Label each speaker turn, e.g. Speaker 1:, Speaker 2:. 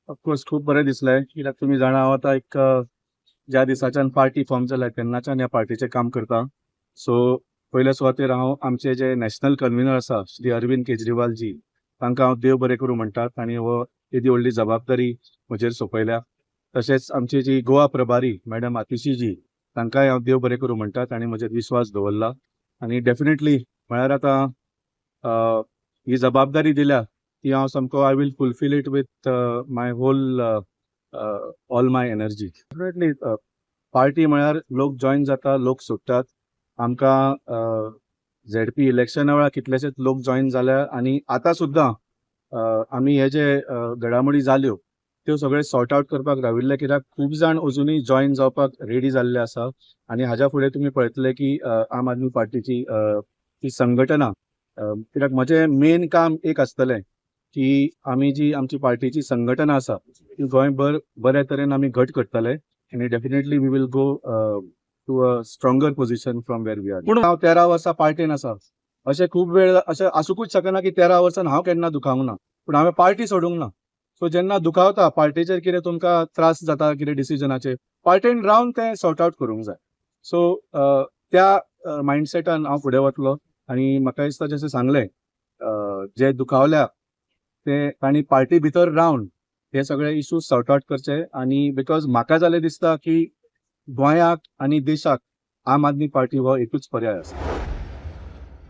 Speaker 1: Of course खूब बरें दिसलें, कित्याक तुमी जाणा, हांव आतां एक ज्या दिसाच्यान पार्टी फॉर्म जाल्या तेन्नाच्यान ह्या पार्टीचें काम करता. सो पयल्या सुवातेर हांव आमचे जे नॅशनल कन्व्हिनर आसा, श्री अरविंद केजरीवाल जी, तांकां हांव देव बरें करूं म्हणटा. तांणी हो येदी व्हडली जबाबदारी म्हजेर सोंपयल्या. तशेंच आमची जी गोवा प्रभारी मॅडम आतिशी जी, तांकांय हांव देव बरें करूं म्हणटा. तांणी म्हजेर विस्वास दवरला आनी डेफिनेटली म्हळ्यार आतां ही जबाबदारी दिल्या ती हांव सामको I will fulfil it with my whole all my energy. Definitely party म्हळ्यार लोक जॉयन जाता, लोक सोडटात. आमकां झेडपी इलेक्शना वेळार कितलेशेच लोक जॉयन जाल्या आनी आतां सुद्दां आमी हे जे घडामोडी जाल्यो त्यो सगळे सॉर्ट आवट करपाक राविल्ले, कित्याक खूब जाण अजुनूय जॉयन जावपाक रेडी जाल्ले आसा. आनी हाज्या फुडें तुमी पळयतले की आम आदमी पार्टीची ती संघटना, कित्याक म्हजें मेन काम एक आसतलें की आमी जी आमची पार्टीची संघटना आसा ती गोंयभर बऱ्या तरेन आमी घट करतले आनी definitely we will go to a stronger position from where we are. पूण हांव 13 वर्सां पार्टीन आसा, अशें खूब वेळ अशें आसुकूच शकना की 13 वर्सान हांव केन्ना दुखावंक ना, पूण हांवें पार्टी सोडूंक ना. सो जेन्ना दुखावता पार्टीचेर, कितें तुमकां त्रास जाता कितें डिसिजनाचेर, पार्टीन रावन तें सॉर्ट आवट करूंक जाय. सो त्या मायंडसेटान हांव फुडें वतलो आनी म्हाका दिसता, जशें सांगलें, जे दुखावल्या ते तांणी पार्टी भितर रावन हे सगळे इश्यूज सॉर्ट आवट करचे. आनी because म्हाका जाल्यार दिसता की गोंयाक आनी देशाक आम आदमी पार्टी हो एकूच पर्याय आसा.